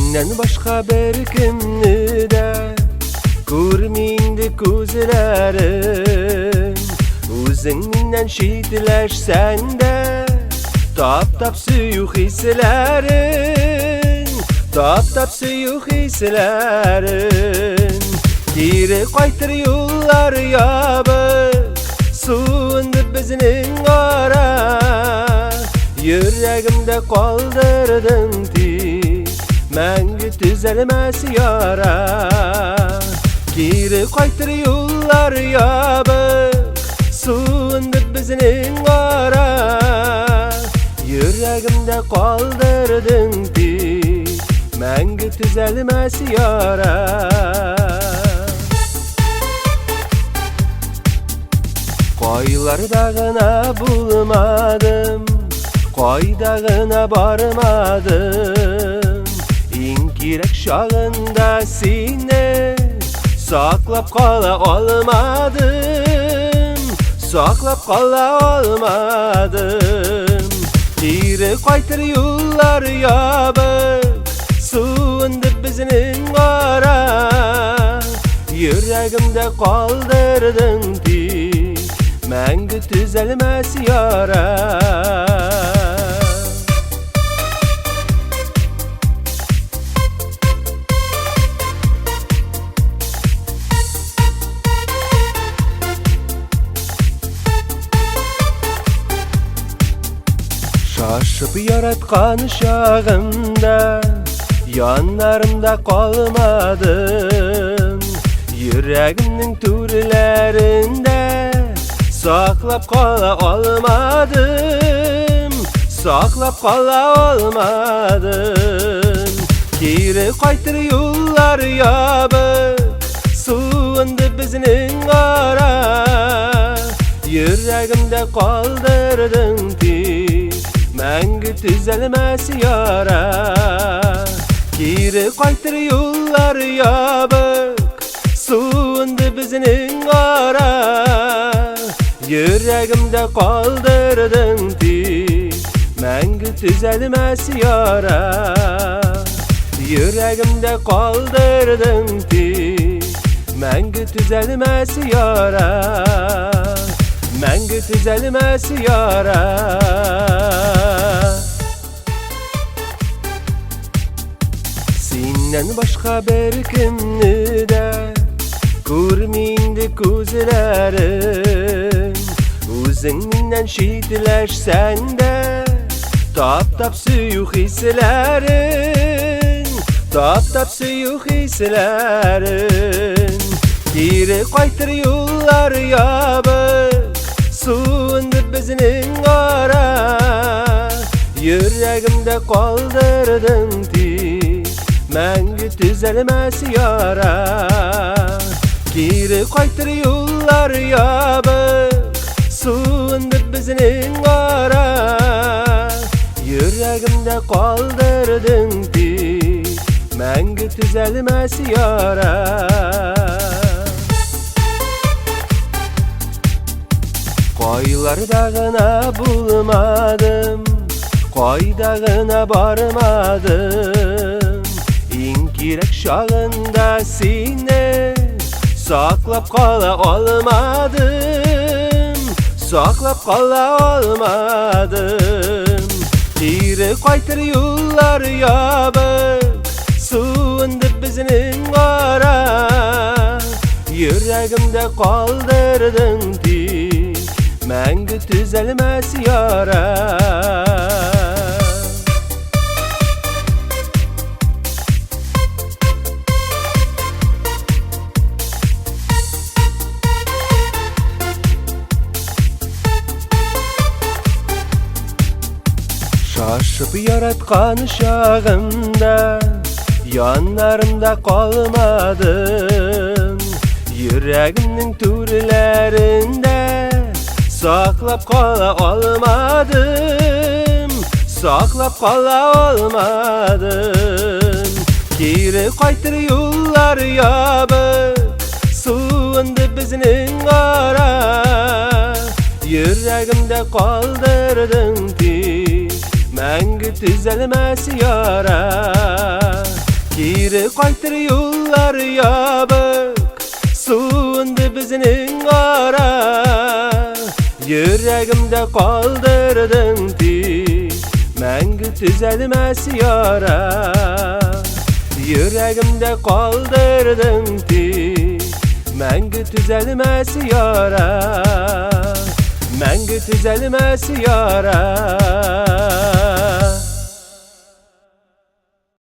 Синнән башка беркемне дә күрми инде күзләрем. Үзең миннән читләшсәң дә, тап-тап сөю хисләрен, тап-тап сөю хисләрен. Кире кайтыр юллар ябык, суынды безнең ара. Йөрәгемдә калдырдың тик, мәңге төзәлмәс яра. Кире кайтыр юллар ябык, суынды безнең ара. Йөрәгемдә калдырдың тик, мәңге төзәлмәс яра. Кайларда гына булмадым, кайда гына бармадым, иң кирәк чагында сине саклап кала алмадым, саклап кала алмадым. Кире кайтыр юллар ябык, суынды безнең ара. Йөрәгемдә калдырдың тик, мәңге төзәлмәс яра. Шашып яраткан чагымда яннарымда калмадың. Йөрәгемнең түрләрендә саклап кала алмадым, саклап кала алмадым. Кире кайтыр юллар ябык, суынды безнең ара. Йөрәгемдә калдырдың тик, мәңге төзәлмәс яра. Кире кайтыр юллар ябык, суынды безнең ара. Йөрәгемдә калдырдың тик, мәңге төзәлмәс яра. Йөрәгемдә калдырдың тик, мәңге төзәлмәс яра. Мәңге төзәлмәс яра. Синнән башка беркемне дә күрми инде күзләрем. Үзең миннән читләшсәң дә, тап-тап сөю хисләрен, тап-тап сөю хисләрен. Кире кайтыр юллар ябык, суынды безнең ара. Йөрәгемдә калдырдың тик, мәңге төзәлмәс яра. Кире кайтыр юллар ябык, суынды безнең ара. Йөрәгемдә калдырдың тик, мәңге төзәлмәс яра. Кайларда гына булмадым, кайда гына бармадым, иң кирәк чагында сине саклап кала алмадым, саклап кала алмадым. Кире кайтыр юллар ябык, суынды безнең ара. Йөрәгемдә калдырдың тик, мәңге төзәлмәс яра. Шашып яраткан чагымда яннарымда калмадың. Йөрәгемнең түрләрендә саклап кала алмадым, саклап кала алмадым. Кире кайтыр юллар ябык, суынды безнең ара. Йөрәгемдә калдырдың тик, мәңге төзәлмәс яра. Кире кайтыр юллар ябык, суынды безнең ара. Йөрәгемдә калдырдың тик, мәңге төзәлмәс яра. Йөрәгемдә калдырдың тик, мәңге төзәлмәс яра. Мәңге төзәлмәс яра.